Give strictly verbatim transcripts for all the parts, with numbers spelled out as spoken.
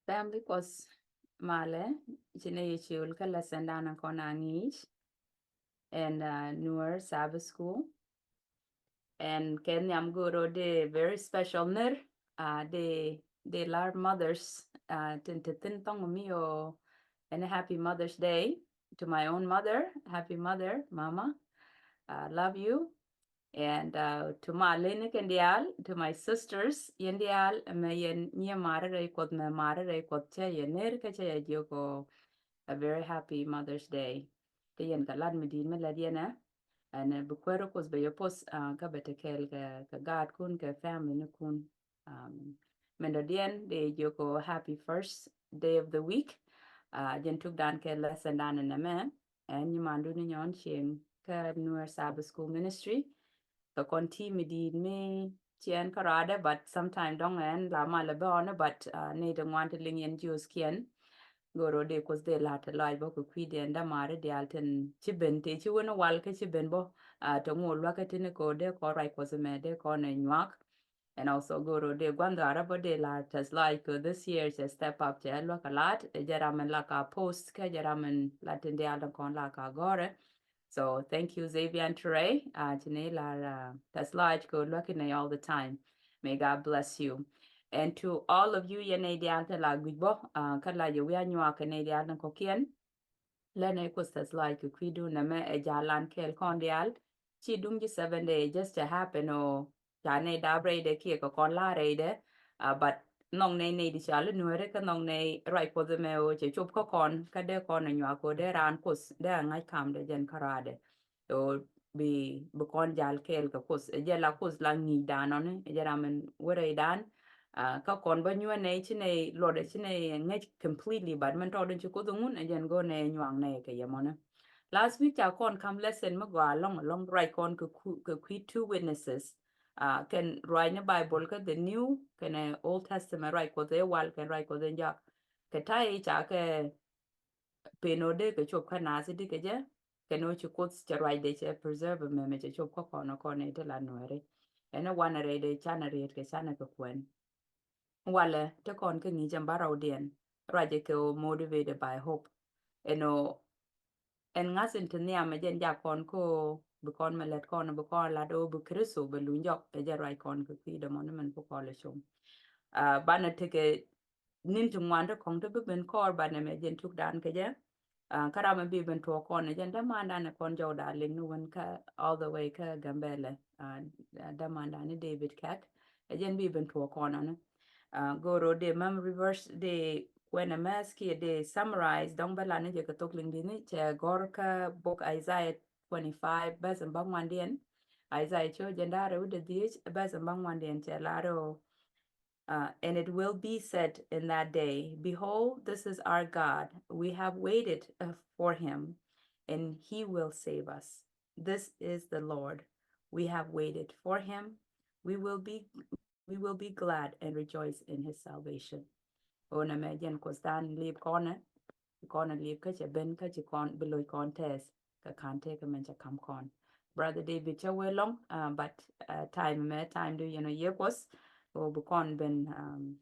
Family Kuɔth malɛ, ci nɛ yɛ ciöl kä lesson dan kɔn a ŋi̱i̱c. And uh, Nuer Sabbath School. And kɛ nhiam go̱o̱r ɔ dee very special nɛr, uh, dee, dee lar mothers, uh, tin te thin thɔŋ mi ɔ, and a happy Mother's Day to my own mother. Happy mother, mama. Uh, love you. And uh, to ma leni kɛn diaal, to my sisters, yɛn diaal, mɛ yɛn nyɛ marɛ rɛy Kuɔth, mɛ marɛ rɛy Kuɔth, cɛ yɛ ner kä cɛ yɛ jiök ɔ, a very happy Mother's Day. Te yɛn kɛ lat mi di̱i̱t mi lɛt yɛn ɛ, ɛn bi kuɛr Kuɔth bɛ yɛ poth, uh, kä bɛ te kɛɛl kɛ, kɛ gaatkun kɛ family nikun. Um, mɛn dɔ̱diɛn dee jiök ɔ happy first day of the week. Uh, jɛn tuk dan kɛ lesson dan ɛn ɛmɛ. Ɛn nyi mandu ni nyɔn cieŋ kä Nuer Sabbath School Ministry. Kɛ kɔn team mi di̱i̱t mi ciɛn kä radɛ, but sometime dɔŋ ɛn la malɛ bɛ ɔnɛ, but uh, ni de ŋuan te liŋ yɛn jios kiɛn. Go̱o̱r ɔ dee Kuɔth dee la te lɔac bä kɛ kui̱diɛn dämaari diaal tin ci ben te ci wen wal kä ci ben bä. Uh, te ŋuɔ luakä tini kɛ ɔ dee kɔn ruac Kuɔth mɛ dee kɔn ɛ nyuak. And also go̱o̱r ɔ dee gua̱n dhɔaarä bä dee la tɛth lɔac kɛ this year cɛ step up cɛ luäk a lat. Ɛ jɛ ram in la ka post kä jɛ ram in la tin diaal tin kɔn la ka gɔ̱rɛ. So thank you, Xavier and Trey. Uh, ci ni la uh, tɛth lɔac kɛ luäk inɛ all the time. May God bless you. And to all of you yɛn nɛy diaal tin la guic bä, uh, kä la yɛ wi̱i̱ a nyuak kɛ nɛy diaal tin kɔ̱kiɛn. Lɛ nɛy Kuɔth tɛth lɔac kɛ kui̱du nɛmɛ ɛ jalan kɛɛl kɔn diaal. Ci duŋ ji̱ seven day just a happen ɔ ca nɛy dap rɛydɛ kiɛ kɛ kɔn la rɛydɛ. Uh, but nhɔk nɛy nɛy di ca li Nuɛri kä nhɔk nɛy ruac Kuɔth mɛ ɔ cɛ cop kä kɔn kä dee kɔn ɛ nyuak ɔ dee raan Kuɔth dee a ŋa̱c kamdɛ jɛn kä raadɛ. So bi, bi kɔn jal kɛɛl kɛ Kuoth. Ɛ jɛ la Kuoth la ŋi̱i̱c dan ɔni, ɛ jɛ ram in wä rɛy dan. Uh, kä kɔn bä nyuɛ nɛy ci nɛy luɔt ɛ ci nɛy ŋäc completely, but min tɔɔdun ci Kuoth ŋun ɛ jɛn go̱o̱r nɛy nyuaŋ nɛy kɛ yɛ mɔni. Last week ca kɔn kam lesson mi gɔaa lɔŋ, lɔŋ ruac kɔn kɛ ku, kɛ kui̱ two witnesses. Uh, kɛn ruac ni Bible kä the New kɛnɛ Old Testament, ruac Kuɔth ɛ wal kɛn ruac Kuɔth ɛ jak. Kɛ ta̱y ca kɛ pen ɔ dee kɛ cop kä naath di kɛ jɛ, kɛn ɔ ci Kuoth cɛ ruacdɛ cɛ preserve mɛmɛ cɛ cop kä kɔn ɔ kɔn ɛ ti la Nuɛri. Ɛn ɛ wanɛ rɛydɛ canɛ riet kɛ canɛ kɛ kuɛn. Walɛ te kɔn kä ŋi̱i̱c ɛn bärɔwdiɛn ruacɛ kɛ ɔ motivated by hope. Ɛn ɔ ɛn ŋa̱th in ti nhiam ɛ jɛn jak kɔn kä ɔ bi kɔn mɛ lɛt kɔn bi kɔn lat ɔ bi Kritho bɛ luny jɔk ɛ jɛ ruac kɔn kɛ kui̱dɛ mɔni mɛn kä kɔn lɛ com. Uh, banɛ tekɛ nin ti ŋuan ti kɔŋ ti bi ben kɔɔr ba nɛmɛ jɛn tuk dan kɛ jɛ. Uh, kä ram mi bi ben tuɔɔk kɔn ɛ jɛn dämandan ɛ kɔn jɔw da liŋ ni wen kä all the way kä Gambɛlɛ. Uh, dämandan ni David Kɛk ɛ jɛn bi ben tuɔɔk kɔn ɔni. Uh, go̱o̱r ɔ dee memory verse dee kuɛn ɛ mɛth kiɛ dee summarize dɔŋ bä lan ni jɛ kɛ thok liŋ di ni cɛ gɔr kä book Isaiah twenty-five bäth in bä ŋuandiɛn. Isaiah cio̱ jɛn da̱rɛ wi̱dɛ dhiec bäth in bä ŋuandiɛn cɛ lar ɔ. Uh, and it will be said in that day, "Behold, this is our God. We have waited uh, for him, and he will save us. This is the Lord. We have waited for him. We will be, we will be glad and rejoice in his salvation." Ɣöö nɛmɛ jɛn Kuoth dan liip kɔnɛ, kɔnɛ liip kä cɛ ben kä ci kɔn bi loc kɔn tɛth. Kɛ ka̱n tëëkɛ mɛn cɛ ka̱m kɔn. Brother David cɛ wee lɔŋ, uh, but uh, time mɛ time du yɛn ɔ yiëë Kuɔth. Ɣöö bi kɔn ben um,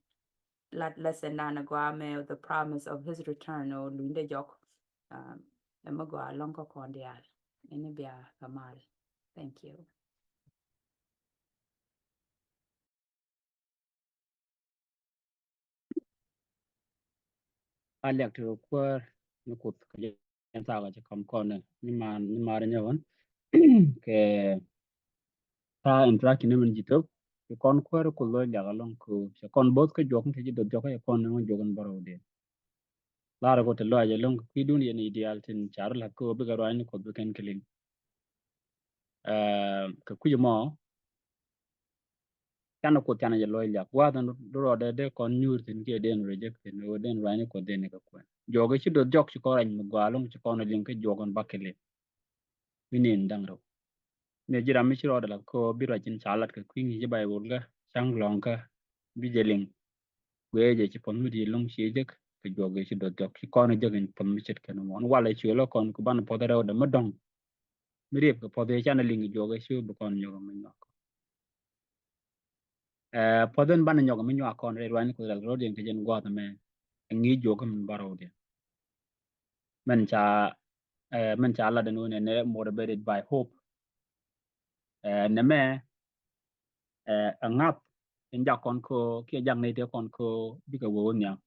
lat lesson dan ɛ gɔaa mɛ the promise of his return ɔ luny dee jɔk. Um, ɛmɛ gɔaa lɔŋ kä kɔn diaal. Ɛn bia kɛ mal. Thank you. A liak ti kuäär ni Kuoth kɛ jɛn thaak a cɛ kam kɔn ni man ni mar nyɛ wan kɛ thaak interaction ni min ji̱ thok. Kɛ kɔn kuäär Kuoth lɔ liak alɔŋ kɛ cɛ kɔn both kä juɔk ni te ji̱ doth jɔk kɛ cɛ kɔn ni ŋɔ juɔk ni bärɔw den. Lar kɛ te lɔac alɔŋ kɛ kui̱dun yɛn i̱ diaal tin car la̱th kɛ bikɛ ruac ni Kuoth bikɛn kɛ liŋ. Kɛ kui̱ mɔ canɛ Kuoth canɛ jɛ lɔc liak gua̱a̱th in rɔɔdɛ dee kɔn nyuur thi̱n kiɛ dee in reject thi̱n ɣöö dee in ruacni Kuoth dee ni kɛ kuɛn. Juɔk i̱ ci doth jɔk ci kɔn rɛc mi gɔaa ɛlɔ̱ŋ ci kɔn rɛc liŋ kä juɔk in bäkɛl in wi̱n in da̱ŋ rɛw. Mëë ji̱ ram mi ci rɔɔdɛ la̱th kɛ ɣöö bi ruac in ca lat kɛ kui̱ ŋi̱i̱c i̱ Baibol kä ca̱ŋ lɔ̱ŋkä bi jɛ liŋ. Guiɛ jɛ ci puɔ̱th mi di̱i̱t ɛlɔ̱ŋ ci jek kɛ juɔk i̱ ci doth jɔk ci kɔn rɛc jek in puɔ̱th mi ce̱tkɛ ni mɔ. Walɛ cuɛ lɔ kɔn ku banɛ puɔ̱th rɛwdɛ mi dɔ̱ŋ. Mi riep kɛ puɔth i̱ canɛ liŋ juɔk i̱ ci bi kɔn nyɔk mi nyuak. Ɛ puɔth in banɛ nyɔk mi nyuak kɔn rɛy ruany Kuoth rɛl kɛ rɔ̱diɛn kɛ jɛn gua̱a̱th ɛmɛ. ŋi̱i̱c juɔk min bärɔw diɛn. Min ca, eh, min ca lat ɛn ɣöö nɛ, nɛ motivated by hope. Eh, nɛmɛ, eh, ɛ ŋa̱th in jak kɔn kä, kiɛ jak nɛy tëë kɔn kä bikɛ wee wä nhiam.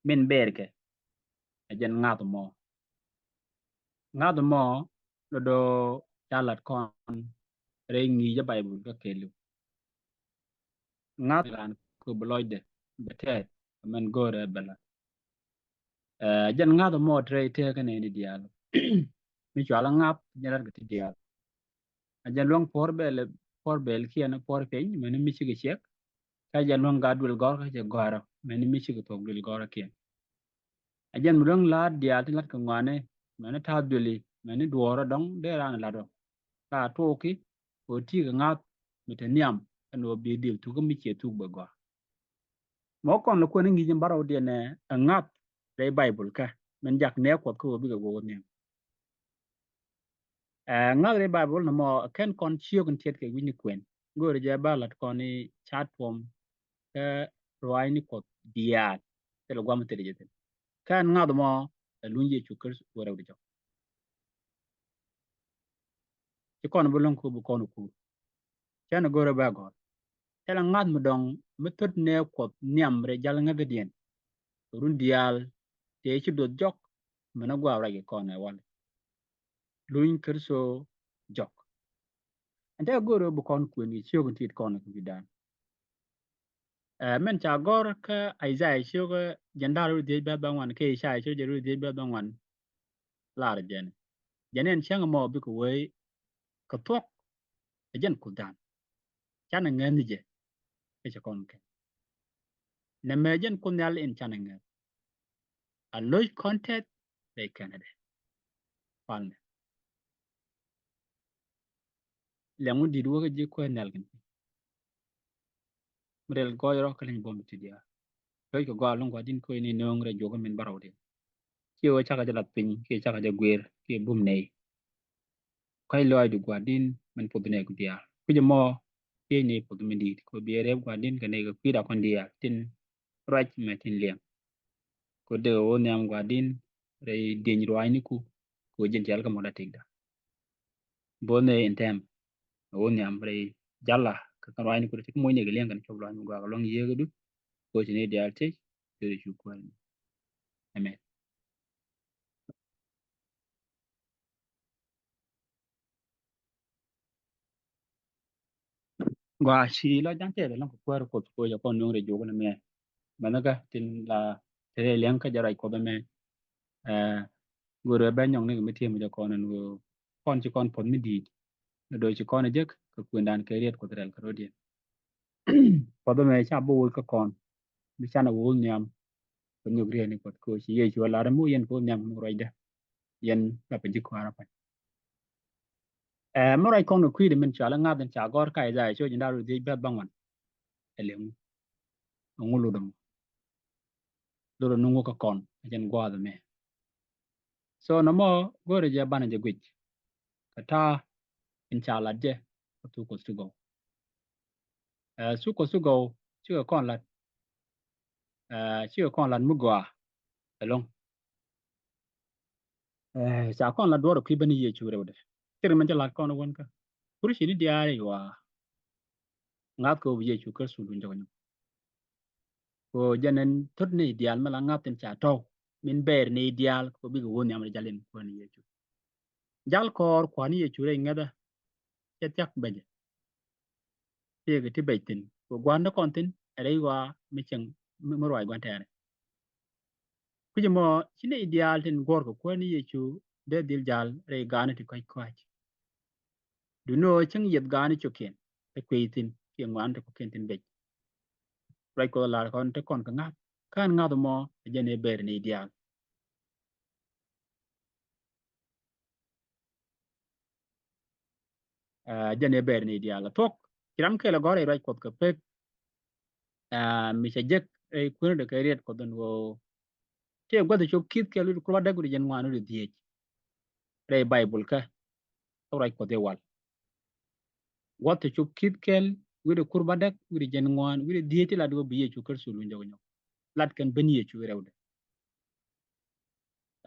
Min bɛɛrkɛ, ɛ jɛn ŋa̱th mɔ. Ŋa̱th mɔ, lɔ do̱ ca lat kɔn rɛy ŋi̱i̱c ɛ Baibul kä kɛɛliw. Ŋa̱th ran kɛ bi lɔcdɛ bɛ tɛɛth, mɛn go̱o̱rɛ bɛ lat. Eh, jɛn ŋa̱th mɔ te rɛy tëëkä nɛy ni diaal. Mi cual ŋa̱th jɛn rat kɛ ti diaal. A jɛn luäŋ puɔ̱r bɛl, puɔ̱r bɛl kiɛn puɔ̱r piny, mɛn mi cikɛ ciɛk. Kä jɛn luäŋ gat duël gɔ̱rä kä cɛ gɔ̱rä, mɛn mi cikɛ thuɔ̱k duël gɔ̱rä kiɛn. A jɛn mi luäŋ la̱a̱t diaal ti lat kɛ ŋɔaani, mɛn ta̱a̱ duëli, mɛn duɔ̱ɔ̱rä dɔ̱ŋ dee raan lat rɔ. Ka tuɔɔki, kɛ ɣöö ti kɛ ŋa̱th mi te nhiam, ɛn ɣöö bi dhil thuk mi ciɛ thuk bɛ gɔaa. Mɔ kɔn lɛ kuɛn ŋi̱i̱c in bärɔw diɛn ɛ ŋa̱th rɛy Baibul kä, min jak nɛɛ Kuɔth kä ɣöö bikɛ go̱o̱k nhiam. Ɛ ŋa̱th rɛy Baibul nɔmɔ kɛn kɔn ciök in tiɛt kɛ wi̱cni kuɛn. Go̱o̱rɛ jɛ ba lat kɔn i̱ ca tuɔm kä ruaacni Kuɔth diaal. Thilɛ guam thilɛ jɛ thil. Kɛn ŋa̱th mɔ ɛ luny Yecu Kritho wä rɛw di jɔk. Ci kɔn bi lo̱ŋ ku bi kɔn kur. Cɛn a go̱rɛ bɛ gɔ̱r. Thilɛ ŋa̱th mi dɔ̱ŋ mi thot nɛ Kuɔth nhiam rɛy jal ŋäthädiɛn. Run diaal tëë ci duɔth jɔk, min a gua̱a̱ ruac kɛ kɔn ɛ wal. Luny Kritho jɔk. Ɛn tɛ go̱rɛ bi kɔn kuën kɛ ciök in tit kɔn kɛ wi̱dan. Ɛ, min ca gɔ̱r kä Isaiah ciök jɛn da̱r run dhiec bɛth bä ŋuan, kä Isaiah ciök jɛn run dhiec bɛth bä ŋuan. Lar jɛn. Jɛn ɛn cäŋ mɔ bikɛ wee kɛ thuɔ̱k, ɛ jɛn Kuothdan. Canɛ ŋäth ni jɛ, kä cɛ kɔn kɛ. Nɛmɛ jɛn Kuoth Nhial in canɛ ŋäth. A lo̱c kɔn tɛth rɛy kɛnɛ dɛ. Palnɛ. Liɛŋ wä di̱t wä kä ji̱ kuäär nhial kɛn. Mi rɛl gɔɔy rɔ kä leny buɔ̱m ti diaal. Lo̱c kɛ gɔaa lo̱ŋ Gua̱di̱n kä ni nööŋ rɛy juɔk min bärɔw diɛn. Kiɛ wä cakɛ jɛ lath piny, kiɛ cakɛ jɛ guer, kiɛ bum nɛy. Kɔc lɔaacdu Gua̱di̱n min puɔth nɛy ku diaal. Kui̱c ɛmɔ, kiɛ nɛy puɔth min di̱i̱t, kɛ biɛ rɛp Gua̱di̱n kɛ nɛy kɛ kui̱da kɔn diaal, tin ruac mɛ tin liɛŋ. Kɛ dee ɣöö nhiam Gua̱di̱n rɛy dieny ruaacniku, kɛ ɣöö ji̱n tiɛl kä mɔt a tikda. Bo̱o̱th nɛy in tɛm, ɣöö nhiam rɛy jala kɛ kɛn ruaacniku, ti kä moc nɛy kɛ liɛŋ kɛn cop lua̱ny mi gɔaa kɛ luaŋ Yiëë kädu, kɛ ɣöö ci nɛy diaal thiec, kɛ ɣöö cu kuäär. Amen. Gɔaa ci lɔ ja̱ŋ tɛth ɛlɔ̱ŋ kɛ kuäär Kuɔth kɛ ɣöö cɛ kɔn nööŋ rɛy juɔk ni mɛ. Mɛnhä kä tin la te rɛy liɛŋ kä jɛ ruac Kuɔth ɛmɛ. Ɛ, go̱o̱rɛ bɛ nyɔŋ ni kɛ mi tiee mi jɛ kɔn ɛn ɣöö kɔn ci kɔn puɔth mi di̱i̱t. Ni do̱ ci kɔn ɛ jek kɛ kuëndan kɛ riet Kuɔth rɛl kɛ rɔ̱diɛn. Puɔth ɛmɛ ca bi woc kä kɔn. Mi canɛ woc nhiam. Kɛ nyuɔk riet ni Kuɔth kɛ ɣöö ci Yecu ɛ lar ɛmɔ yɛn kɛ woc nhiam kɛ mi ruacdä. Yɛn la pɛ ji̱ kɔaarä pa̱ny. Ɛ, mi ruac kɔn kɛ kui̱dɛ min cɔal i̱ ŋa̱th in ca gɔ̱r kä Isaiah ciök ji̱n da̱r run dhiec bɛth bäŋuan. Ɛ liŋ. Ɛŋu lotdɛ mɔ? Lotdɛ nuŋ wä kä kɔn, ɛ jɛn gua̱a̱th ɛmɛ. So nɔmɔ go̱o̱rɛ jɛ banɛ jɛ guic. Kɛ ta̱a̱ in ca lat jɛ kä thuk Kuɔth ti gɔw. Ɛ, thuk Kuɔth ti gɔw, cikɛ kɔn lat. Ɛ, cikɛ kɔn lat mi gɔaa. Ɛlɔ̱ŋ. Ɛ, ca kɔn la duɔ̱ɔ̱r kui̱ ben Yecu rɛwdɛ. Thir mɛn cä lat kɔn wän kä. Kur ci ni diaal yua. Ŋa̱th kɛ wä bi Yecu Kritho luny jɔk nyɔk. Kɛ jɛn ɛn thot ni diaal mɛ la ŋa̱th in ca tɔw. Min bɛɛr ni diaal kɛ wä bikɛ wä nhiam rɛ jal in kuäär ni Yecu. Jal kɔɔr kuäär ni Yecu rɛy ŋäthä. Cɛ thiak bɛcɛ. Tëëkɛ ti bec thi̱n kɛ gua̱ndä kɔn thi̱n ɛ rɛy ɣɔaa mi cieŋ mi, mi ruac gua̱n tɛɛrɛ. Kui̱c ɛmɔ ci nɛy diaal tin guɔ̱ɔ̱r kɛ kuäär ni Yecu dee dhil jal rɛy ga̱a̱ni ti kɔ̱a̱c kɔ̱a̱c. Duundɛ ɣöö cäŋ yieth ga̱a̱ni cio̱kiɛn ɛ kuey thi̱n kiɛ ŋuan ti kɔ̱kiɛn thi̱n bec. Ruac Kuɔth lar kɔn te kɔn kɛ ŋa̱th. Kä ɛn ŋa̱th ɛmɔ ɛ jɛn ëë bɛɛr nɛy diaal. Ɛ, jɛn ëë bɛɛr nɛy diaal ɛ thuɔ̱k. Ci ram kɛl ɛ gɔ̱r rɛy ruac Kuɔth kɛ pek. Ɛ, mi cɛ jek rɛy kuäär ni dee kɛ riet Kuɔth ɛn ɣöö tëë gua̱th ɛ cop ki̱th kɛl wi̱cdɛ kur bädäk wi̱cdɛ jiɛn ŋuan wi̱cdɛ dhieec. Rɛy Baibul kä, kä ruac Kuɔth i̱ wal. Gua̱th ɛ cop ki̱th kɛl wi̱cdɛ kur bädäk wi̱cdɛ jiɛn ŋuan wi̱cdɛ dhieec ti lat ɣöö bi Yecu Kritho luny jɔk nyɔk. Lat kɛn ben Yecu rɛwdɛ.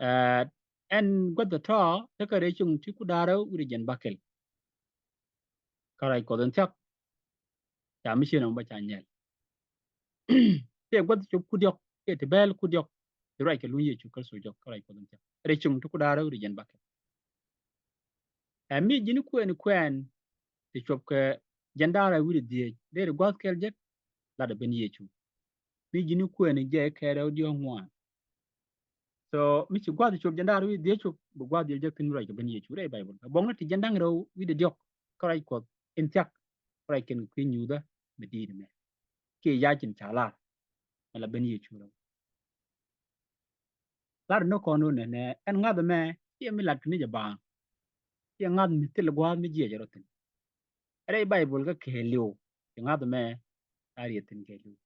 Ɛn gua̱th tɔ̱ tekɛ rɛy cuŋ ti kudaarä wi̱cdɛ jiɛn bäkɛl. Kä ruac Kuɔth in thia̱k, ca mi ciën ɛmɔ bä ca nyɛl. Tëë gua̱th cop ku diɔ̱k, tëë ti bɛɛl ku diɔ̱k, ti ruac kɛ luny Yecu Kritho jɔk, kä ruac Kuɔth in thia̱k. Rɛy cuŋ ti kudaarä wi̱cdɛ jiɛn bäkɛl. Ɛ mi ji̱n kuɛn kuɛn ti cuɔp kɛ jiɛn da̱ŋ rɛw wi̱cdɛ dhieec, deri gua̱th kɛl jek latdɛ ben Yecu. Mi ji̱n kuɛn jɛ kɛ rɛw diɔ̱k ŋuan. So mi ci gua̱th cuɔp jiɛn da̱ŋ rɛw wi̱cdɛ dhieec cuɔp, bi gua̱th dhieec jek thi̱n ruac kɛ ben Yecu rɛy Baibol. Kä buɔ̱ŋni ti jiɛn da̱ŋ rɛw wi̱cdɛ diɔ̱k, kä ruac Kuɔth in thia̱k, kä ruac kɛn kui̱ nyuuthä mi di̱i̱t mɛ. Kiɛ yac in ca lar, mɛ la ben Yecu rɛw. Lar ni kɔn wä nɛnɛ, ɛn ŋa̱th ɛmɛ, ciɛ mi lat kɛ ni jɛ baaŋ. Ciɛ ŋa̱th mi thil gua̱a̱th mi jiɛc rɔ thi̱n. Rɛy Baibol kä kɛɛliw, ci ŋa̱th ɛmɛ a riet thi̱n kɛɛliw.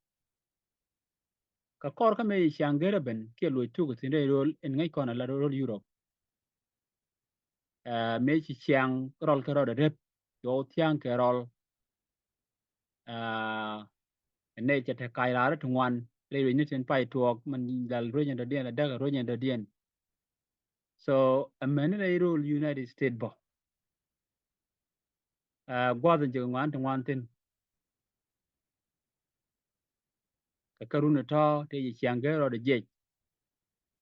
Kɛ kɔr kä mëë ci ciaŋ gɛr ɛ ben kiɛ luɔc thuk thi̱n rɛy rööl in ŋäc kɔn ala rööl Europe. Ɛ, mëë ci ciaŋ rɔl kɛ rɔɔdɛ rep, cuɔw thia̱a̱ŋ kɛ rɔl. Ɛ, nɛ cɛ te kac raar ti ŋuan rɛy ruecni tin pay tuɔɔk, min lal ruecni dɔ̱diɛn, la däk ruecni dɔ̱diɛn. So, ɛ mɛni rɛy rööl United States bä. Ɛ, gua̱th in jek ŋuan ti ŋuan thi̱n. Kɛ kɛ run tɔ̱ tëë ci ciaŋ gɛr rɔɔdɛ jiɛc.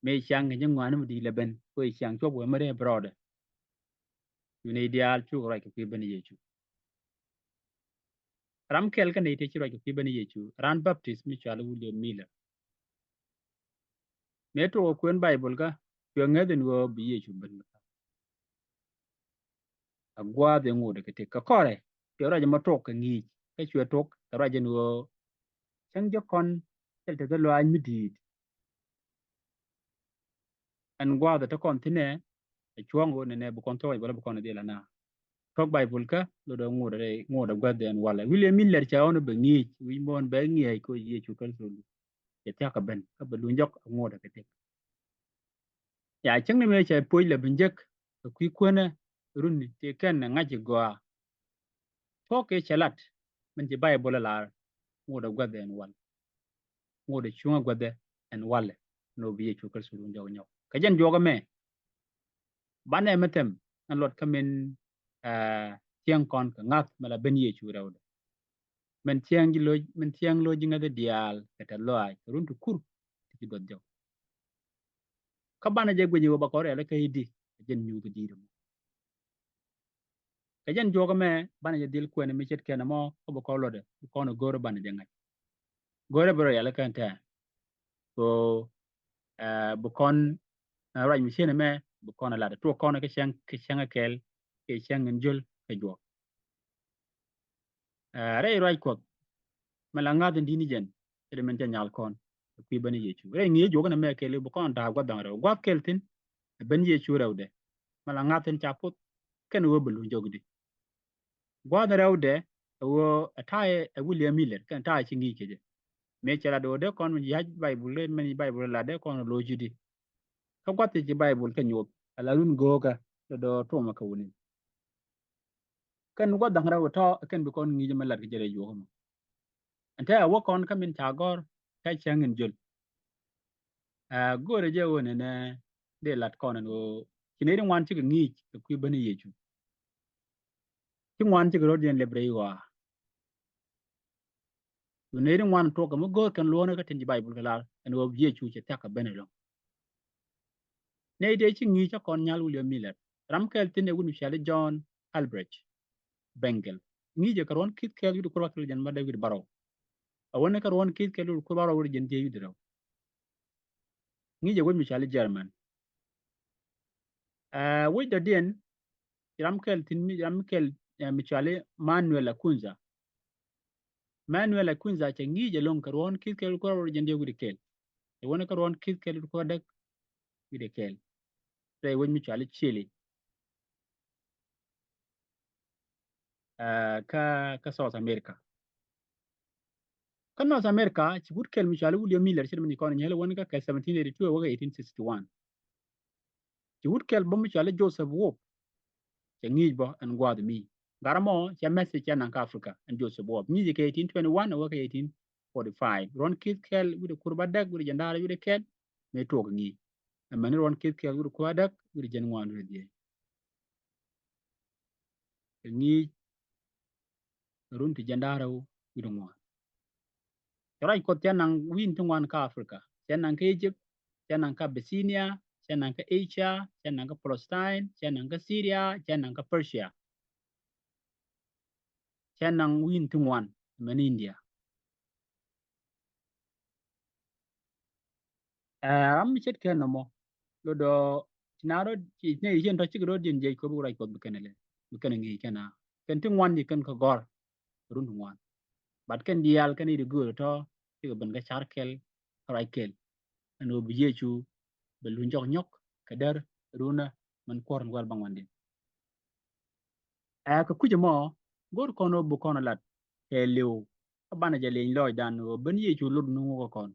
Mëë ciaŋ kɛ ji̱ ŋuan mi di̱i̱t lɛ ben, kɛ ci ciaŋ cuɔp wee mi rɛp rɔɔdɛ. Cu nɛy diaal cuk ruac kɛ kui̱ ben Yecu. Ram kɛl kä nɛy tëë ci ruac kɛ kui̱ ben Yecu, ran Baptist mi cɔal William Miller. Mëë tuɔk ɛ kuën Baibol kä, cuɛ ŋäth in ɣöö bi Yecu ben. A gua̱a̱th in ŋot kɛ tëk kɛ kɔrɛ, cuɛ ruac ɛmɔ tuɔk kɛ ŋi̱i̱c, kä cuɛ tuɔk kɛ ruac in ɣöö cäŋ jɛ kɔn thil tekɛ lɔaac mi di̱i̱t. Ɛn gua̱a̱th ɛ te kɔn thi̱nɛ, ɛ cuɔ̱ŋ ɣöö nɛnɛ bi kɔn thuɔ̱k bä la bi kɔn dhil ana. Tuɔk Baibol kä lotdɛ ŋot rɛy, ŋot ɛ gua̱th ɛn walɛ. William Miller cɛ ɣɔn bɛ ŋi̱i̱c, wi̱c muɔ̱ɔ̱n bɛ ŋi̱eec kɛ Yecu Kritho. Cɛ thia̱k kɛ ben, kä bɛ luny jɔk ɛ ŋot ɛ kɛ tëk. Ya cäŋ ni mëë cɛ puɔ̱c lɛ bi jek kɛ kui̱ kuänä runi ti kɛn ɛ ŋa̱c i̱ gɔaa. Tuɔk kɛ cɛ lat min ci Baibol ɛ lar, ŋot ɛ gua̱th ɛn wal. Ŋot ɛ cuŋä gua̱th ɛn wal. Ni ɣöö bi Yecu Kritho luny jɔk nyɔk. Kɛ jɛn juɔk ɛmɛ, banɛ mi thɛm ɛn luɔt kä min, ɛ, cieŋ kɔn kɛ ŋa̱th mɛ la ben Yecu rɛwdɛ. Min cieŋ ji̱ lo̱c, min cieŋ lo̱c ji̱ ŋäthi diaal kɛ tɛth lɔaac kɛ run ti kur ti ci duɔth jɔk. Kä banɛ jɛ guic i̱ ɣöö ba kɔn rialikä i̱di, kɛ jɛn nyuuth i̱di rɛ mɔ. Kɛ jɛn juɔk ɛmɛ, banɛ jɛ dhil kuɛn mi ce̱tkɛn ɛmɔ, kä bi kɔn luɔtdɛ, bi kɔn i̱ go̱o̱rä banɛ jɛ ŋa̱c. Go̱o̱rä bi rɔ rialikä ɛn tɛ̈ɛ̈n. So, ɛ, bi kɔn, ɛ, ruac mi cien ɛmɛ, bi kɔn ɛ lat. Tuɔk kɔn kä cäŋ, kä cäŋ ɛ kɛl, kɛ cäŋ in jöl, kɛ juɔk. Ɛ, rɛy ruac Kuɔth, mɛ la ŋa̱th in di̱t ni jɛn, cɛ di min cɛ nyal kɔn, kɛ kui̱ ben Yecu. Rɛy ŋi̱i̱c juɔk ɛn ɛmɛ kɛɛliw bi kɔn da̱a̱k gua̱th da̱ŋ rɛw. Gua̱th kɛl thi̱n, ɛ ben Yecu rɛwdɛ. Mɛ la ŋa̱th in ca puth, kɛn ɣöö bi luny jɔkdi. Gua̱th rɛwdɛ, ɛ ɣöö ɛ ta̱a̱ ɛ William Miller, kɛn ta̱a̱ ci ŋi̱i̱c kɛ jɛ. Mëë cɛ la do̱o̱dɛ kɔn min yac Baibul, min Baibul la dee kɔn lo̱c i̱di. Kä gua̱th ci Baibul kɛ nyoth, ala run go̱o̱kä, dee dɔ̱ tuɔmä kɛ wuni. Kɛn gua̱th da̱ŋ rɛw tɔ̱, kɛn bi kɔn ŋi̱i̱c mɛ lat kɛ jɛ rɛy juɔk mɔ. Ɛn te a wä kɔn kä min ca gɔ̱r, kä cäŋ in jöl. Ɛ, go̱o̱rɛ jɛ ɣöö nɛnɛ, dee lat kɔn ɛn ɣöö ci nɛy ti ŋuan cikɛ ŋi̱i̱c kɛ kui̱ ben Yecu. Ci ŋuan cikɛ rɔ̱diɛn lɛp rɛy ɣɔaa. Cu nɛy ti ŋuan tuɔk kɛ mi go̱o̱r kɛn luɔ̱ɔ̱n kä tin ci Baibul kɛ lar ɛn ɣöö Yecu cɛ thia̱k kɛ ben ɛlɔ̱ŋ. Nɛy tëë ci ŋi̱i̱c kä kɔn nyal William Miller. Ram kɛl thi̱n ɛ wut mi cɔal i̱ John Albrecht Bengel. Ŋi̱i̱cɛ kɛ ruɔ̱n ki̱th kɛl wi̱cdɛ kur bäkɛl jiɛn bädäk wi̱cdɛ bärɔw. A wänɛ kä ruɔ̱n ki̱th kɛl wi̱cdɛ kur bärɔw wi̱cdɛ jiɛn dhieec wi̱cdɛ rɛw. Ŋi̱i̱cɛ wec mi cɔal i̱ German. Ɛ, wec dɔ̱diɛn, ram kɛl thi̱n mi, ram kɛl, ɛ, mi cɔal i̱ Manuel Akunza. Manuel Akunza cɛ ŋi̱i̱c ɛlɔ̱ŋ kɛ ruɔ̱n ki̱th kɛl wi̱cdɛ kur bärɔw wi̱cdɛ jiɛn dhieec wi̱cdɛ kɛl. Ɛ wänɛ kä ruɔ̱n ki̱th kɛl wi̱cdɛ kur bädäk wi̱cdɛ kɛl. Rɛy wec mi cɔal i̱ Chile. Ɛ, kä, kä South America. Kä North America, ci wut kɛl mi cɔal i̱ William Miller, ce̱t mi ni kɔn nyɛl wän kä kɛ seventeen eighty-two wä kä eighteen sixty-one. Ci wut kɛl bä mi cɔal i̱ Joseph Webb. Cɛ ŋi̱i̱c bä ɛn gua̱a̱th mi. Gat ɛmɔ, cɛ message cɛ naŋ kä Africa, ɛn Joseph Webb. Ŋi̱i̱cɛ kɛ eighteen twenty-one wä kä eighteen forty-five. Ruɔ̱n ki̱th kɛl wi̱cdɛ kur bädäk wi̱cdɛ jiɛn da̱ŋ rɛw wi̱cdɛ kɛl, mëë tuɔɔk ŋi̱i̱c. Mɛn ni ruɔn ki̱th kɛl wi̱r kuädäk wi̱r jiɛn ŋuan wi̱r dhiec. Kɛ ŋi̱i̱c run ti jiɛn da̱ŋ rɛw wi̱r ŋuan. Cɛ ruac Kuɔth cɛ naŋ wi̱i̱n ti ŋuan kä Africa. Cɛ naŋ kä Egypt, cɛ naŋ kä Abyssinia, cɛ naŋ kä Asia, cɛ naŋ kä Palestine, cɛ naŋ kä Syria, cɛ naŋ kä Persia. Cɛ naŋ wi̱i̱n ti ŋuan mɛn India. Ɛ, ram mi ce̱tkɛ nɔmɔ, lotdɔ ci na rɔ, ci nɛ ci cɛn tɔ cikɛ rɔ diɛn jiɛc kɛ bi ruac Kuɔth bi kɛn ɛ lɛ, bi kɛn ɛ ŋi̱i̱c kɛn a. Kɛn ti ŋuan ci kɛn kɛ gɔr run ti ŋuan. But kɛn diaal kɛn i̱ di göör tɔ cikɛ ben kɛ car kɛl, kɛ ruac kɛl. Ɛn ɣöö bi Yecu bɛ luny jɔk nyɔk kɛ däär runä mɛn kuɔr in wäl bä ŋuan diɛn. Ɛ, kɛ kui̱c ɛmɔ go̱o̱r kɔn ɣöö bi kɔn ɛ lat kɛɛliw kä banɛ jɛ lieny lɔcdan ɣöö ben Yecu lot nuŋ wä kä kɔn.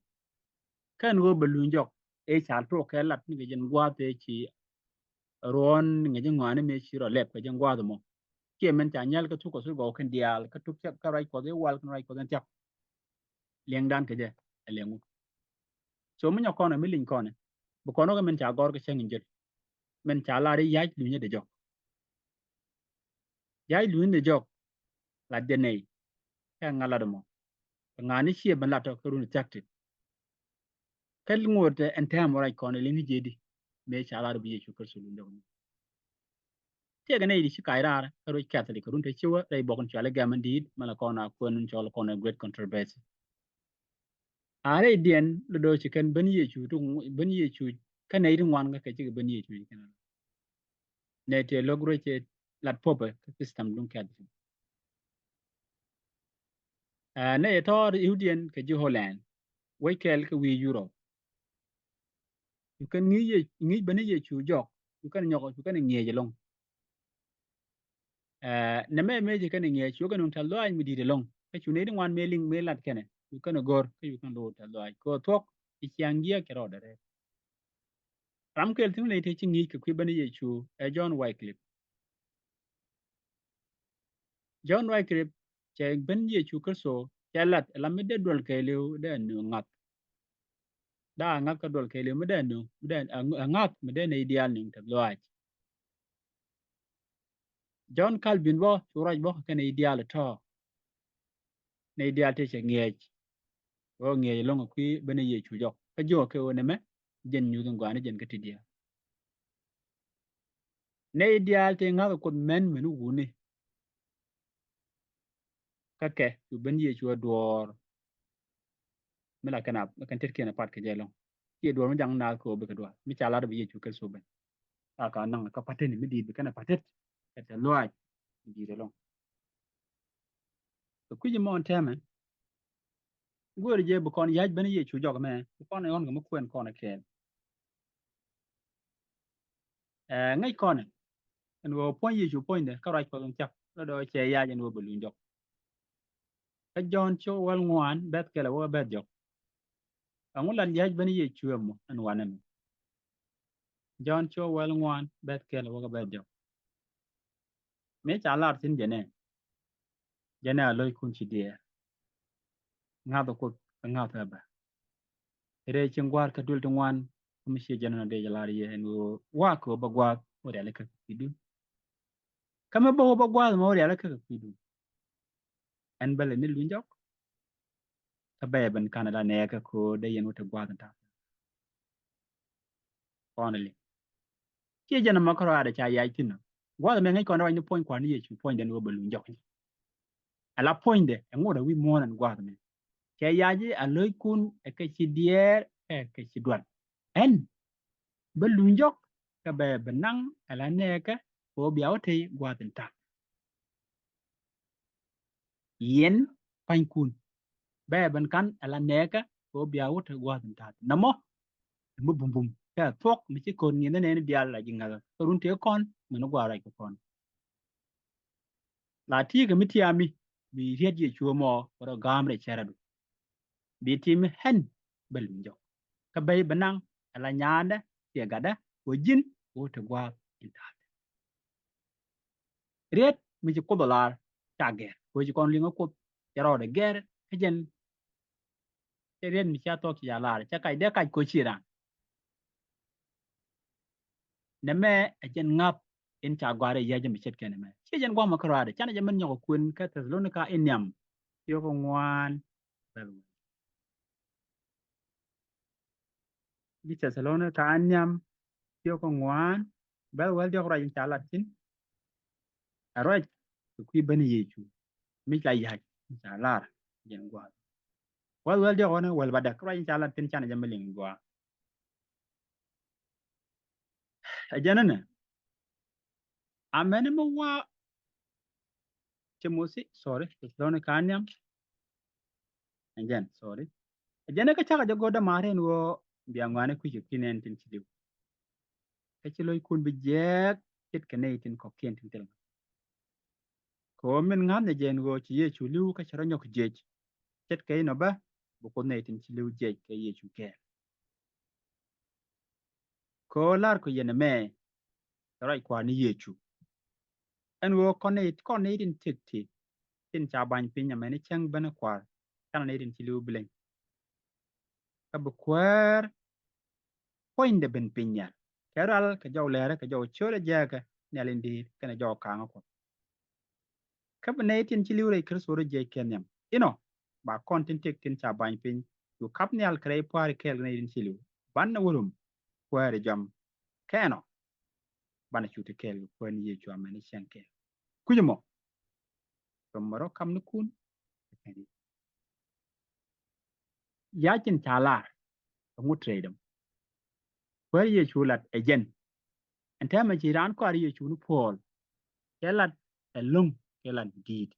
Kɛn ɣöö bɛ luny jɔk ëë ca tuɔɔk kɛ lat ni kɛ jɛn gua̱a̱th ëë ci ruɔ̱n ni ŋäc ji̱ ŋɔaani mëë ci rɔ lɛp kɛ jɛn gua̱a̱th ɛmɔ. Kiɛ mɛn ca nyäl kä thuk Kuɔth gɔw kɛn diaal kä tuk cäk kä ruac Kuɔth i̱ wal kɛn ruac Kuɔth in thiak. Liɛŋdan kɛ jɛ ɛ liɛŋ wut. So mi nyɔk kɔn ɛ mi liny kɔn ɛ bi kɔn wä kɛ mɛn ca gɔr kɛ cäŋ in jek. Mɛn ca lar i̱ ya̱c lunyä dee jɔk. Ya̱c lunyä dee jɔk. Lat jɛ nɛy kɛ ŋa̱ lat ɛmɔ. Kɛ ŋa̱ ni ciɛ ben lat tɔ kɛ run thiak ti. Kä ŋot ɛn tɛm ruac kɔn ɛ liŋ jiɛdi mëë ca lar bi Yecu Kritho luny jɔk ni. Tiɛɛkɛ nɛy di ci kac raar kä ruec Catholic kɛ run te ci wä rɛy buɔk in cɔal i̱ gɛm in di̱i̱t mɛ la kɔn a kuɛn in cɔl kɔn ɛ Great Controversy. A rɛydiɛn lotdɔ ci kɛn ben Yecu ti, ben Yecu kä nɛy ti ŋuan kä kɛ cikɛ ben Yecu ci kɛn. Nɛy tëë lo̱k ruec ɛ lat Pope kä system duŋ Catholic. Ɛ, nɛy ɛ tɔɔr Yahudiɛn kɛ ji̱ Holland wec kɛl kä wi̱i̱ Europe. Cu kɛn ŋi̱i̱c Ye-, ŋi̱i̱c ben Yecu jɔk, cu kɛn nyɔk, cu kɛn ŋi̱eec ɛlɔ̱ŋ. Ɛ, nɛmɛ mëë ci kɛn ŋi̱eec, cu kɛn nuŋ tɛ̈th lɔaac mi di̱i̱t ɛlɔ̱ŋ. Kä cu nɛy ti ŋuan mëë liŋ mëë lat kɛnɛ, cu kɛn go̱r, kä cu kɛn lo̱o̱r tɛ̈th lɔaac. Kɛ ɣöö thuɔ̱k ci ciaŋ jiääk cɛ rɔɔdɛ rɛɛt. Ram kɛl thi̱n nɛy tëë ci ŋi̱i̱c kɛ kui̱ ben Yecu ɛ John Wycliffe. John Wycliffe cɛ ben Yecu Kritho cɛ lat ɛ la mi dee duɔl kɛɛliw dee nööŋ ŋa̱th. Daa ŋa̱th kä duɔl kɛɛliw mi dee nööŋ, mi dee, ɛ, ŋa̱th mi dee nɛy diaal nööŋ tɛ̈th lɔaac. John Calvin bä cu ruac bä kɛ nɛy diaal ɛ tɔ̱. Nɛy diaal tëë cɛ ŋi̱eec. Ɣöö ŋi̱eec ɛlɔ̱ŋ ɛ kui̱ ben Yecu jɔk. Kä jiök kɛ ɣöö nɛmɛ jɛn nyuuth in gɔaa ni jɛn kä ti diaal. Nɛy diaal tëë ŋa̱th ɛ Kuoth mɛn mɛn wuni. Kä kɛ cu ben Yecu ɛ duɔ̱ɔ̱r. Mi la kɛn a, mi kɛn tetkiɛn a pat kɛ jɛ ɛlɔ̱ŋ. Ciɛ duɔ̱ɔ̱r mi jaŋ naath kɛ ɣöö bikɛ duaar. Mi ca lat bi Yecu Kritho ben. A ka naŋ kä patet ni mi di̱i̱t bi kɛn a patet. Kɛ tɛ̈th lɔaac mi di̱i̱t ɛlɔ̱ŋ. Kɛ kui̱c ɛmɔ ɛn tɛmɛ go̱o̱ri jɛ bi kɔn ya̱c ben Yecu jɔk mɛ, bi kɔn ɛ ɣɔn kɛ mi kuɛn kɔn ɛ kɛɛl. Ɛ, ŋäc kɔn ɛ ɛn ɣöö puɔ̱ny Yecu puɔ̱nydɛ kä ruac Kuɔth in thiak, lotdɔ cɛ yac ɛn ɣöö bɛ luny jɔk. Kä Jɔ̱ɔ̱n cio̱k wäl ŋuan bɛ̈th kɛl ɛ wä bɛ̈th jɔk. Ɛŋu lat ya̱c ben Yecu ɛmɔ ɛn wanɛ mɛ? Jɔ̱ɔ̱n cio̱k wäl ŋuan bɛ̈th kɛl ɛ wä bɛ̈th jɔk. Mëë ca lar thi̱n jɛnɛ, jɛnɛ a lo̱ckun ci diɛɛr. Ŋa̱th ɛ Kuoth kä ŋa̱th ɛ bä. Rɛy cieŋ gua̱a̱r kä duël ti ŋuan, kä mi ciɛ jɛn nɔ dee jɛ lar yɛ ɛn ɣöö wa̱a̱ kɛ ɣöö bä gua̱a̱th wä rialikä kɛ kui̱dun. Kä mi bä wä bä gua̱a̱th mɛ wä rialikä kɛ kui̱dun. Ɛn bä lɛ ni luny jɔk. Kä bɛ ben ka̱n ala nɛɛkä kɛ ɣöö dee yɛn wä te gua̱a̱th in ta̱a̱. Kɔn li. Ciɛ jɛn ɛmɔ kärɔaadɛ ca yac thi̱n ɔ. Gua̱a̱th ɛmɛ ŋäc kɔn ruac ni puɔ̱ny Kua̱r ni Yecu puɔ̱nydɛ ni ɣöö bɛ luny jɔk. Ala puɔ̱nydɛ ɛ ŋot ɛ wi̱i̱ muɔ̱ɔ̱n ɛn gua̱a̱th ɛmɛ. Cɛ yac i̱ a lo̱ckun ɛ kɛ ci diɛɛr ɛ kɛ ci dual. Ɛn bä luny jɔk kä bɛ bɛ naŋ ala nɛɛkä kɛ ɣöö bia wä tey gua̱a̱th in ta̱a̱. Yɛn pa̱nykun bɛ ben ka̱n ala nɛɛkä kɛ ɣöö bia wä tey gua̱a̱th in ta̱a̱. Nɔmɔ mi bumbum kɛ thuɔ̱k mi ci ko̱r ŋi̱n nɛn diaal la ji̱ ŋäthä kä run tëë kɔn min gua̱a̱r ruac kɛ kɔn. La ti̱i̱ kɛ mi tiaami bi riet Yecu ɛmɔ kɛ rɔ ga̱a̱m rɛy cäradu. Bi ti̱i̱ mi ɣän bä luny jɔk. Kä bey bä naŋ ala nyaandä kiɛ gatdä kɛ ɣöö ji̱n wä te gua̱a̱th in ta̱a̱. Riet mi ci Kuoth ɔ lar ca gɛr kɛ ɣöö ci kɔn liŋä Kuoth cɛ rɔɔdɛ gɛr kä jɛn. Cɛ riet mi cia thuɔ̱k ci ca lar cɛ kac dee kac kɛ ɣöö ci raan. Nɛmɛ ɛ jɛn ŋa̱th in ca gɔ̱a̱r ɛ yia̱c jɛ mi ce̱tkɛ nɛmɛ. Ciɛ jɛn gua̱a̱mɔ kärɔaadɛ, canɛ jɛ min nyɔk kuën kä Thɛthalonika in nhiam, ciök ŋuan, bɛ̈th wäl. Ji̱ Thɛthalonika in nhiam, ciök ŋuan, bɛ̈th wäl diɔ̱k ruac in ca lat thi̱n. Ɛ ruac kɛ kui̱ ben Yecu mi la yia̱c in ca lar jɛn gua̱a̱th. Wäl, wäl diɔ̱k ɣɔnɛ wäl ba däk ruac in ca lat thi̱n, canɛ jɛ mi liŋ gua̱a̱th. Ɛ jɛn ɛnɛ, amäni mi wa Timothi, sorry, Thɛthalonika in nhiam. Ɛ jɛn, sorry. Ɛ jɛn ɛ kä cakɔ jɛ go̱o̱r dämaari ɛn ɣöö bia ŋɔaani kui̱c kɛ kui̱ nɛɛni tin ci li̱w. Kä ci lo̱ckun bi jiääk ce̱tkɛ nɛy tin kɔ̱kiɛn tin thil ŋa̱th. Kɛ ɣöö min ŋa̱thni jɛ ɛn ɣöö ci Yecu li̱w kä cɛ rɔ nyɔk jiɛc. Ce̱tkɛ inɔ bä bi Kuoth nɛy tin ci li̱w jiɛc kɛ Yecu kɛɛl. Kɛ ɣöö la̱rku yɛn ɛmɛ kɛ ruac Kua̱r ni Yecu, ɛn ɣöö kɔn nɛy, kɔn nɛy tin tëk ti tin ca ba̱ny piny amäni cäŋ benä Kua̱r, canɛ nɛy tin ci li̱w bi leny. Kä bi Kuäär puɔ̱nydɛ ben piny nhial kɛ rɔal, kɛ jɔw lɛrä, kɛ jɔw ciötdɛ jääkä nhial in di̱i̱t kɛnɛ jɔw ka̱a̱ŋä Kuɔth. Kä bi nɛy tin ci li̱w rɛy Kritho rɔ jiɛc kɛ nhiam. Inɔ ba kɔn tin tëk tin ca ba̱ny piny cu ka̱p nhial kɛ rɛy pua̱a̱ri kɛɛl kɛ nɛy tin ci li̱w, banɛ wä rum Kuäär ɛ jɔam. Kä ɛnɔ banɛ cu ti kɛɛl kɛ Kuäär ni Yecu amäni cäŋ kɛɛl. Kui̱c ɛmɔ, rɔmɛ rɔ kamnikun. Ya̱c in ca lar ɛŋu tëëdɛ mɔ? Kuäär Yecu lat ɛ jɛn. Ɛn täämɛ ci raan kɔaar Yecu ni puɔl. Cɛ lat ɛlɔ̱ŋ, cɛ lat mi di̱i̱t.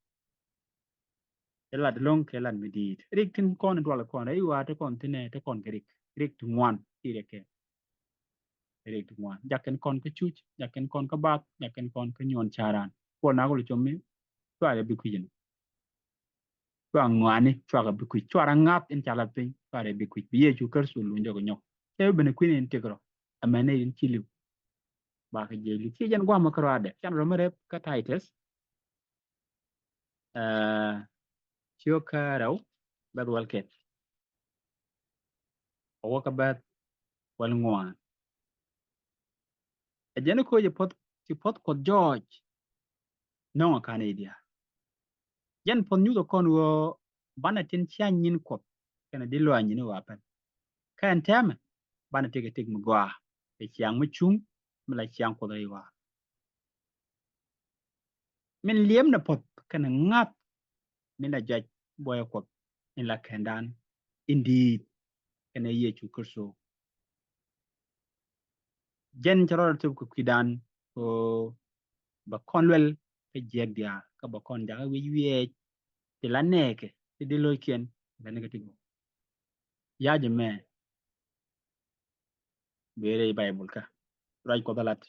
Cɛ lat ɛlɔ̱ŋ, cɛ lat mi di̱i̱t. Rik tin kɔn in dual kɔn rɛy wa̱a̱ te kɔn thi̱n ɛ, te kɔn kɛ rik. Rik ti ŋuan ti rɛ kɛ. Rik ti ŋuan. Jakɛn kɔn kä cuc, jakɛn kɔn kä bath, jakɛn kɔn kä nyuɔn ca̱ran. Kuɔn na kul com mi cuarɛ bi kui̱c ɛn. Cua ŋɔaani, cuakɛ bi kui̱c, cuarɛ ŋa̱th in ca lath piny, cuarɛ bi kui̱c. Bi Yecu Kritho luny jɔk nyɔk. Cɛ bi ben kui̱n in tëk rɔ. Amäni in ci li̱w. Bakɛ jiɛc li̱w. Ci jɛn gua̱a̱mɔ kärɔaadɛ. Can rɔ mi rɛp kä Titus. Ɛɛ, ciök kä rɛw, bɛ̈th wäl kɛl. Ɛ wä kä bɛ̈th wäl ŋuan. Ɛ jɛn i̱ koc ɛ puɔ̱th, ci puɔ̱th Kuɔth jɔɔc nɔŋɛ ka̱n i̱ diaal. Jɛn puɔ̱th nyuthɛ kɔn ɣöö banɛ tin cia nyin Kuɔth kɛnɛ di lɔaac nyin i̱ wa̱a̱ pɛn. Kä ɛn täämɛ banɛ tëk ɛ tëk mi gɔaa, ɛ ciaŋ mi cuŋ mi la ciaŋ Kuɔth rɛy wa̱a̱. Min liɛmnɛ puɔ̱th kɛnɛ ŋa̱th min la jɔc buɔyɛ Kuɔth in la kɛndan in di̱i̱t kɛnɛ Yecu Kritho. Jɛn cɛ rɔɔdɛ thöp kɛ kui̱dan kɛ ɣöö bɛ kɔn luɛl kä jiɛk diaal, kä bɛ kɔn jakä wi̱c wiɛɛc ti la nɛɛkɛ ti di lo̱ckiɛn, ti la nɛɛkɛ ti gɔw. Ya̱c ɛmɛ bee rɛy Baibul kä ruac Kuɔth a lat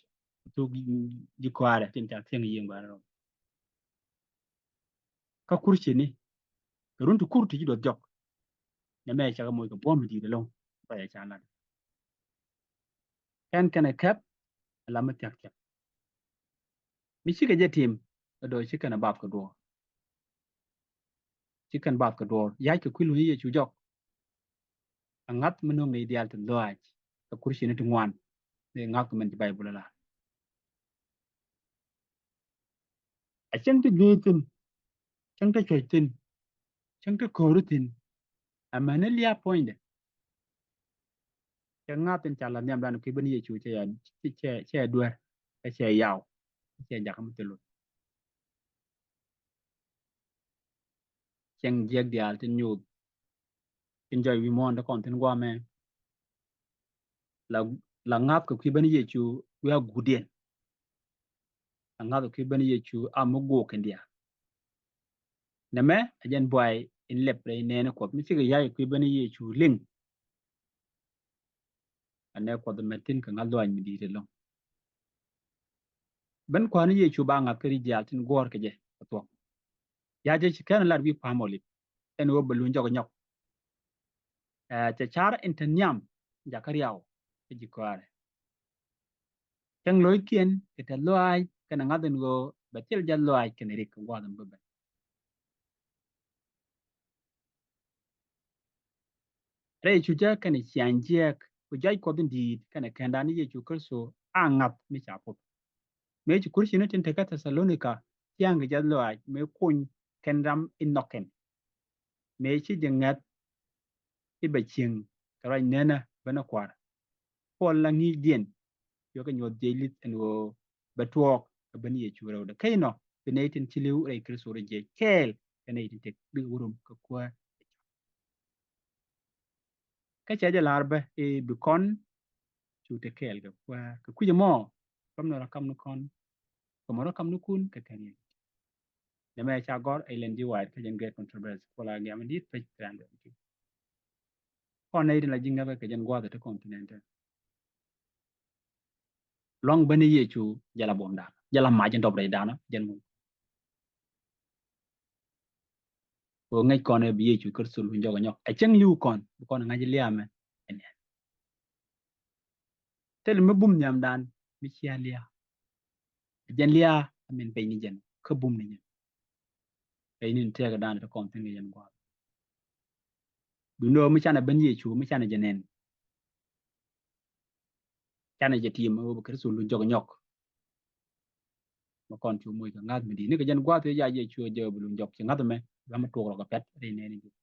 thuk ji̱ kɔaarɛ tin ca thiäŋ yiëë ŋuan rɔ. Kä kur cini kɛ run ti kur ti ji̱ duɔth jɔk. Nɛmɛ cakɛ moc kɛ buɔ̱m mi di̱i̱t ɛlɔ̱ŋ. Ruac a ca lat kɛn kɛnɛ kɛp ɛ la mi thia̱k thia̱k. Mi cikɛ jɛ tim ɛ dɔ̱ ci kɛn ɛ bath kɛ duɔ̱ɔ̱r. Ci kɛn bath kɛ duɔ̱ɔ̱r. Ya̱c kɛ kui̱ luny Yecu jɔk. A ŋa̱th mi no̱o̱ŋ ni diaal ti lɔaac kɛ kur cini ti ŋuan. Ni ŋa̱th kɛ min ci Baibul ala. A cäŋ ti gui̱i̱ thi̱n, cäŋ ti cuɔ̱c thi̱n, cäŋ ti ko̱ri thi̱n. Amäni lia̱a̱ puɔ̱nydɛ. Cɛ ŋa̱th in ca la nhiamdan kui̱ ben Yecu cɛ ya, cɛ, cɛ duer, cɛ yaw, cɛ jakä mi thil luth. Cieŋ jiɛk diaal tin nyuuth tin jɔc wi̱i̱ muɔ̱ɔ̱n ti kɔn thi̱n guamɛ. La, la ŋa̱th kɛ kui̱ ben Yecu wi̱i̱ a guudiɛn. La ŋa̱th kɛ kui̱ ben Yecu a mi guuk kɛn diaal. Nɛmɛ a jɛn buay in lɛp rɛy nɛɛni Kuɔth mi cikɛ ya̱c kɛ kui̱ ben Yecu liŋ. Anɛ Kuɔth mɛt thi̱n kɛ ŋa̱th lɔaac mi di̱i̱t ɛlɔ̱ŋ. Ben Kua̱r ni Yecu ba ŋa̱th kä ri̱c diaal tin guɔ̱ɔ̱r kɛ jɛ kɛ thuɔ̱k. Ya jɛ ci kɛn lat wi̱i̱ pa̱a̱m Olip ɛn ɣöö bɛ luny jɔk nyɔk. Ɛ, cɛ car in te nhiam jakä riaw kä ji̱ kɔaarɛ. Cäŋ lo̱ckiɛn kɛ te lɔaac kɛnɛ ŋa̱th ɛn ɣöö bɛ thil jɛ lɔaac kɛnɛ rik kɛ gua̱a̱th ɛn bä ben. Rɛy cucä kɛnɛ ciaŋ jiɛk ku jɔc Kuɔth in di̱i̱t kɛnɛ kɛndan ni Yecu Kritho a ŋa̱th mi ca puɔth. Mëë ci Christian tin te kä Thessalonica thia̱a̱ŋ kɛ jiath lɔaac mëë kuny kɛn ram in nhɔk kɛn. Mëë ci jɛ ŋäth i̱ bɛ cieŋ kɛ ruac nenä benä kua̱r. Puɔl la ŋi̱i̱cdiɛn yɔkɛ nyuɔth jiɛc li̱th ɛn ɣöö bɛ tuɔɔk kɛ ben Yecu rɛwdɛ. Kä inɔ bi nɛy tin ci li̱w rɛy Kritho rɔ jiɛc kɛɛl kɛ nɛy tin tëk bikɛ wä rom kɛ Kuäär. Kä cɛ jɛ la̱r bä i̱ bi kɔn cu te kɛɛl kɛ Kuäär kɛ kui̱c ɛmɔ. Kä mɛ rɔ kam ni kɔn, kä mɛ rɔ kam ni kun kɛ kɛn yɛn. Nɛmɛ ca gɔr ɛ Ellen G. White kä jɛn Great Controversy, kuɔl a giam in di̱i̱t page three hundred. Kɔn nɛy tin la ji̱ ŋäthä kɛ jɛn gua̱a̱th ti continent. Luaŋ ben Yecu jɛ la buɔ̱mdan, jɛ la mac in dɔp rɛydan, jɛn ŋun. Kɛ ɣöö ŋäc kɔn ɛ bi Yecu Kritho luny jɔk ɛ nyɔk. Ɛ cäŋ li̱w kɔn bi kɔn ɛ ŋa̱c lia̱a̱ mɛ ɛ nɛn. Thilɛ mi bum nhiamdan mi cia lia̱a̱. Ɛ jɛn lia̱a̱ ɛ min peny ni jɛn kä bum ni jɛn. Peny ni tëëkdan ti kɔn thi̱n kɛ jɛn gua̱a̱th. Duundɛ ɣöö mi canɛ ben Yecu mi canɛ jɛ nɛn. Canɛ jɛ ti̱i̱m ɣöö bi Kritho luny jɔk ɛ nyɔk. Mɛ kɔn cu moc kɛ ŋa̱th mi di̱i̱t ni kɛ jɛn gua̱a̱th ëë ca jɛ cuɛ jɛ bi luny jɔk ci ŋa̱th ɛmɛ ram mi tuɔk rɔ kɛ pɛ̈t rɛy nɛɛni di̱i̱t.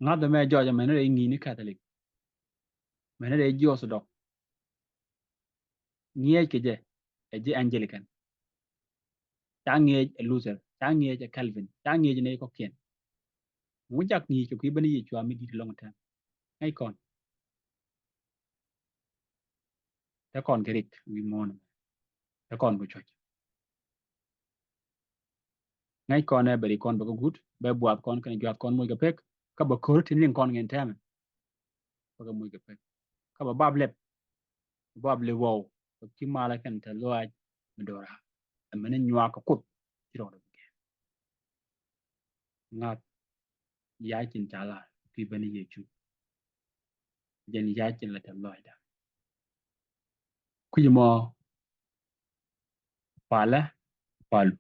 Ŋa̱th ɛmɛ jɔɔc ɛmɛn rɛy ŋi̱i̱c ni Catholic. Mɛn rɛy ji̱ Orthodox. Ŋi̱eec kɛ jɛ ɛ ji̱ Anglican. Ca ŋi̱eec ɛ Luther, ca ŋi̱eec ɛ Calvin, ca ŋi̱eec ɛ nɛy kɔ̱kiɛn. Ŋu jak ŋi̱i̱c kɛ kui̱ ben Yecu a mi di̱i̱t lɔŋ tɛm. Ŋäc kɔn. Te kɔn kɛ rik wi̱i̱ muɔ̱ɔ̱n. Te kɔn kɛ cuɔ̱c. Ŋäc kɔn ɛ bɛ rik kɔn bɛ kɛ guut, bɛ buath kɔn kɛnɛ juath kɔn moc kɛ pek, kä bɛ ko̱r tin liŋ kɔn ŋɛn tɛmɛ. Bɛ kɛ moc kɛ pek. Kä bɛ bap lɛp. Bap lɛp waw. Bɛ ki malä kɛn te lɔaac mi do̱ra. Ɛmɛn nyuak kɛ Kuoth ci rɔɔdɛ bikɛ. Ŋa̱th yac in ca la ki ben Yecu. Jɛn yac in la te lɔcda. Kui̱c mɔ palä palu.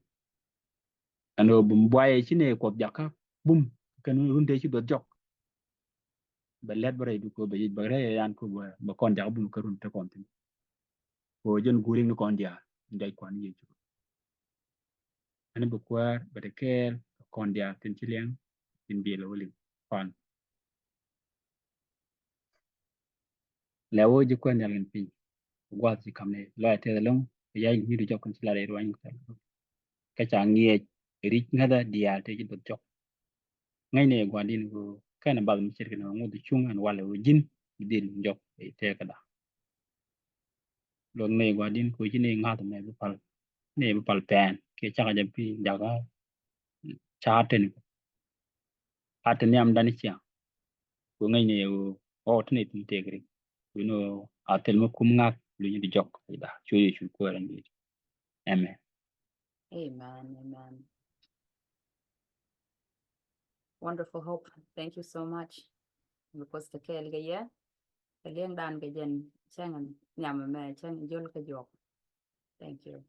Ɛn ɣöö bum buayɛ ci nɛ Kuɔth jakä bum kɛn run tëë ci duɔth jɔk. Bɛ lɛt bä rɛy du kɛ bɛ yic bɛ rɛy yan kɛ bɛ kɔn jakä bum kä run te kɔn thi̱n. Kɛ ɣöö jɛn guuriŋ ni kɔn diaal in dɔc kuan Yecu. Ɛn bi Kuäär bɛ te kɛɛl kɛ kɔn diaal tin ci liɛŋ tin biɛl wä liŋ pan. Lɛ wä ji̱ Kuäär nhial kɛn piny. Gua̱th ci kam ni lɔc a tɛth ɛlɔ̱ŋ kɛ yac ni du jɔk kɛn ci la rɛy ruany kɛ ca ŋiɛc ric ŋäthä diaal tëë ci duɔth jɔk. Ŋäcnɛ gua̱ndin ɣöö kɛnɛ bath mi ce̱tkɛ ni ŋuth cuŋ ɛn walɛ ɣöö ji̱n bi dhil jɔk ɛ tëëkäda. Luɔth ŋäc gua̱ndin kɛ ɣöö ci ni ŋa̱th mɛ bi pal, ni bi pal pɛn kiɛ cakɛ jɛ bi jakä ca teni. A te nhiamdan ciaŋ. Kɛ ŋäcnɛ ɣöö ɣɔw teni tin tëëk rik. Kɛ ni ɣöö a thil mi kum ŋa̱th luny di jɔk ɛ da cuɛ Yecu Kuäär ɛn di̱i̱t. Amen. Amen, amen. Wonderful Hope. Thank you so much. Because te kɛɛl kɛ yɛ kɛ liɛŋdan kɛ jɛn cäŋ nhiam mɛ cäŋ jol kɛ juɔk. Thank you.